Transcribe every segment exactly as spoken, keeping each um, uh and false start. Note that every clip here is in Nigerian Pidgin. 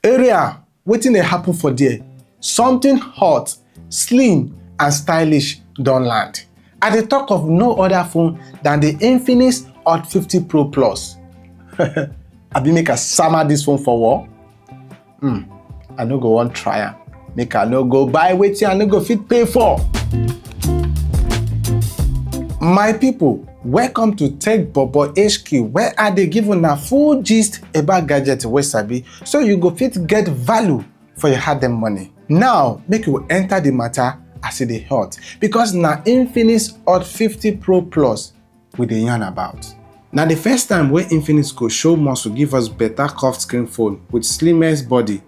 Area, wetin dey happen for there? Something hot, slim and stylish don land. I dey talk of no other phone than the Infinix Hot fifty Pro Plus. Abi make I sama this phone for wall? Hmm, I no go wan try am. Make I no go buy wetin I no go fit pay for. My people, welcome to Tech Bobo H Q, where I dey give una full gist about gadget wey sabi, so you go fit get value for your hard-earned money. Now, make we enter the matter as e dey hot, because na Infinix Hot fifty Pro Plus we dey yarn about. Na the first time wey Infinix go show muscle give us better curved screen phone with slimmest body,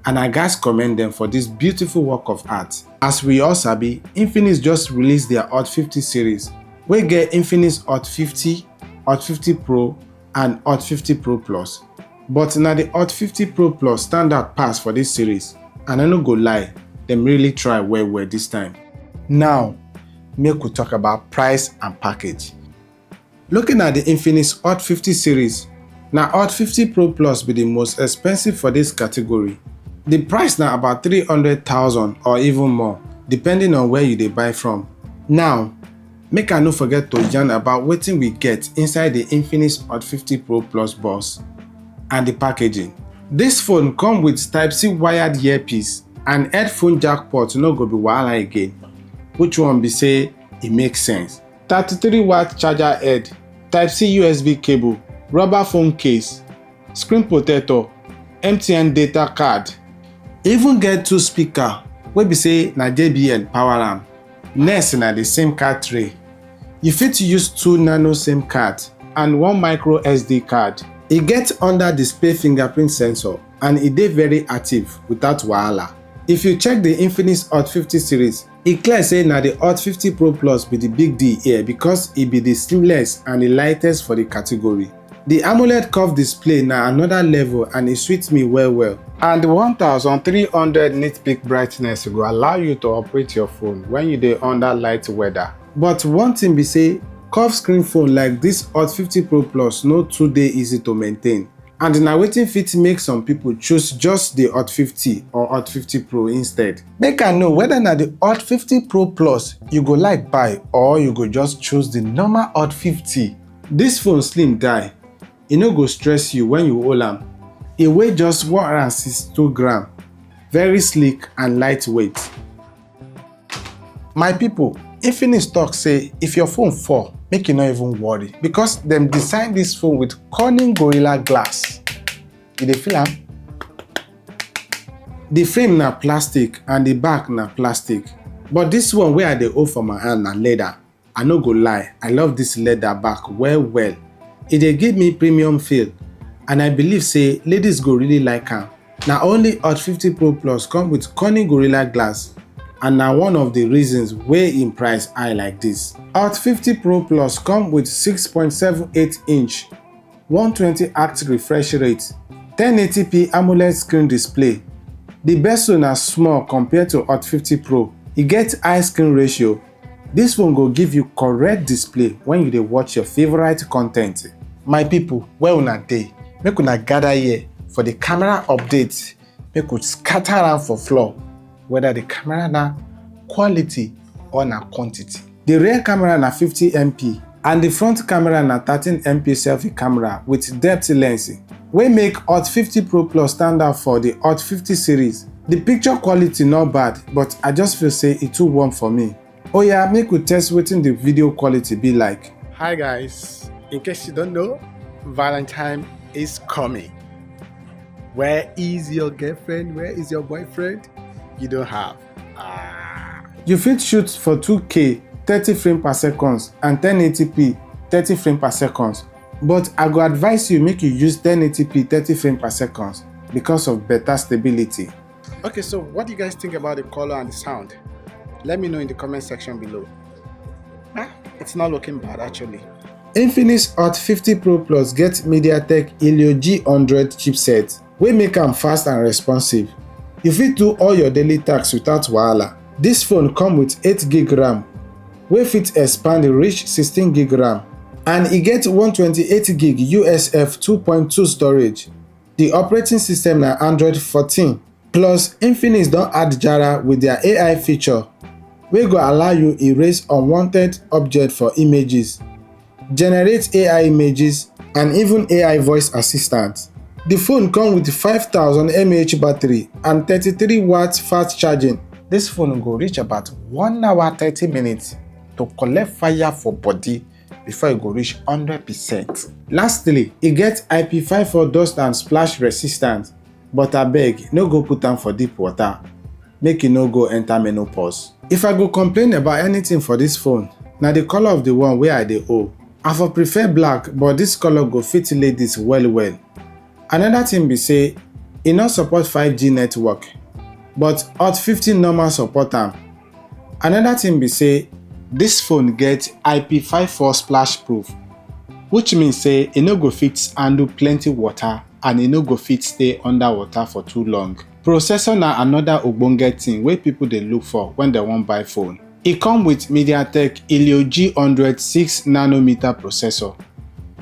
and I gats commend them for this beautiful work of art. As we all sabi, Infinix just release their Hot fifty series, wey get Infinix Hot fifty, Hot fifty Pro, and Hot fifty Pro Plus. But na the Hot fifty Pro Plus stand out pass for this series, and I no go lie, dem really try well well this time. Now, make we talk about price and package. Looking at the Infinix Hot fifty series, na Hot fifty Pro Plus be the most expensive for this category. The price na about three hundred thousand or even more, depending on where you dey buy from. Now, make I no forget to yarn about wetin we get inside the Infinix Hot fifty Pro Plus box and the packaging. This phone come with Type-C wired earpiece, and headphone jack port no go be wahala again. Which one be say e make sense? Thirty-three watt charger head, Type-C U S B cable, rubber phone case, screen protector, M T N data card. Even get two speaker wey be say na J B L power am. Next na the SIM card tray. You fit use two nano SIM card and one micro S D card. E get under display fingerprint sensor and e dey very active without wahala. If you check the Infinix Hot fifty series, e clear say na the Hot fifty Pro Plus be the big deal here, because e be the slimless and the lightest for the category. The AMOLED curved display na another level and e sweet me well well. And one thousand three hundred nit peak brightness go allow you to operate your phone when you dey under light weather. But one thing be say, curved screen phone like this Hot fifty Pro Plus no too dey easy to maintain. And na wetin fit make some people choose just the Hot fifty or Hot fifty Pro instead. Make I know whether na the Hot fifty Pro Plus you go like buy, or you go just choose the normal Hot fifty. This phone slim die, e no go stress you when you hold am. E weigh just one hundred and sixty-two gram, very sleek and lightweight. My people, Infinix talk say if your phone fall, make you no even worry, because dem design this phone with Corning Gorilla Glass. You dey feel am? The frame na plastic and the back na plastic, but this one wey I dey hold for my hand na leather. I no go lie, I love this leather back well well. E dey give me premium feel, and I believe say ladies go really like am. Na only Hot fifty Pro Plus come with Corning Gorilla Glass, and na one of the reasons wey im price high like this. Hot fifty Pro Plus come with six point seven eight inch, one twenty hertz refresh rate, ten eighty p AMOLED screen display. The bezel na small compared to Hot fifty Pro. E get high screen ratio. This one go give you correct display when you dey watch your favorite content. My people, where una dey? Make una gather here for the camera update. Make we scatter am for floor, whether the camera na quality or na quantity. The rear camera na fifty M P and the front camera na thirteen M P selfie camera with depth lens, wey make Hot fifty Pro Plus stand out for the Hot fifty series. The picture quality not bad, but I just feel say e too warm for me. Oya, make we test wetin the video quality be like. Hi guys, in case you don't know, Valentine is coming. Where is your girlfriend? Where is your boyfriend? You don't have. Ah. You fit shoot for two K, thirty frame per second, and ten eighty p, thirty frame per second. But I go advise you make you use ten eighty p, thirty frame per second, because of better stability. Okay, so what do you guys think about the color and the sound? Let me know in the comment section below. Ah, it's not looking bad actually. Infinix Hot fifty Pro Plus get MediaTek Helio G hundred chipset, wey make am fast and responsive. You fit do all your daily tasks without wahala. This phone come with eight gig RAM, wey fit expand reach sixteen gig RAM, and e get one twenty-eight gig U S F two point two storage. The operating system na Android fourteen. Plus, Infinix don add Jara with their A I feature wey go allow you erase unwanted object for images, generate A I images, and even A I voice assistant. The phone come with five thousand mAh battery and thirty-three watt fast charging. This phone go reach about one hour thirty minutes to collect fire for body before e go reach hundred percent. Lastly, e get I P five four dust and splash resistant, but abeg, no go put am for deep water, make e no go enter menopause. If I go complain about anything for this phone, na the color of the one wey I dey owe. I for prefer black, but this color go fit ladies well well. Another thing be say, e no support five G network, but Hot fifty normal support am. Another thing be say, this phone get I P five four splash proof, which mean say e no go fit handle plenty water and e no go fit stay under water for too long. Processor na another ogbonge thing wey people dey look for when dem wan buy phone. E come with MediaTek Helio G hundred six nanometer processor,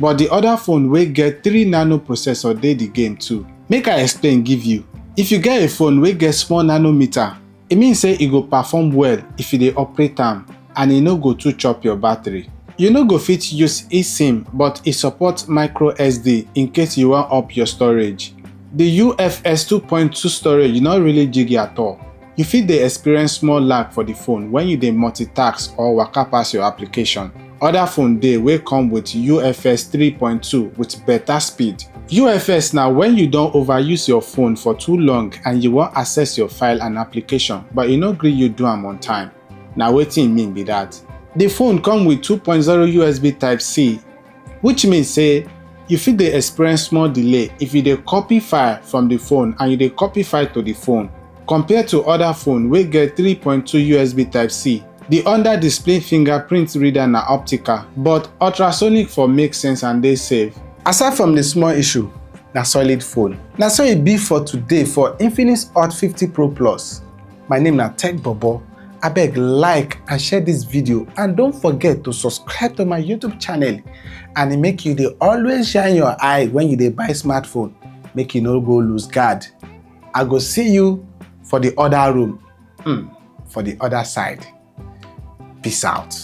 but the other phone wey get three nano processor dey the game too. Make I explain give you. If you get a phone wey get small nanometer, e mean say e go perform well if you dey operate am and e no go too chop your battery. You no go fit use eSIM, but e support micro S D in case you wan up your storage. The U F S two point two storage no really jiggy at all. You fit dey experience small lag for the phone when you dey multitask or waka pass your application. Other phone dey wey come with U F S three point two with better speed. U F S na when you don overuse your phone for too long and you wan access your file and application, but e no gree you do am on time. Na wetin e mean be that. The phone come with two point zero U S B Type-C, which mean say you fit dey experience small delay if you dey copy file from the phone and you dey copy file to the phone. Compared to other phone wey get three point two U S B Type-C, the under display fingerprint reader na optical, but ultrasonic for make sense and dey safe. Aside from the small issue, na solid phone. Na so e be for today for Infinix Hot fifty Pro Plus. My name na Tech Bobo. Abeg, like and share this video, and don't forget to subscribe to my YouTube channel, and make you dey always shine your eye when you dey buy smartphone, make you no go lose guard. I go see you for the other room, mm, for the other side. Peace out.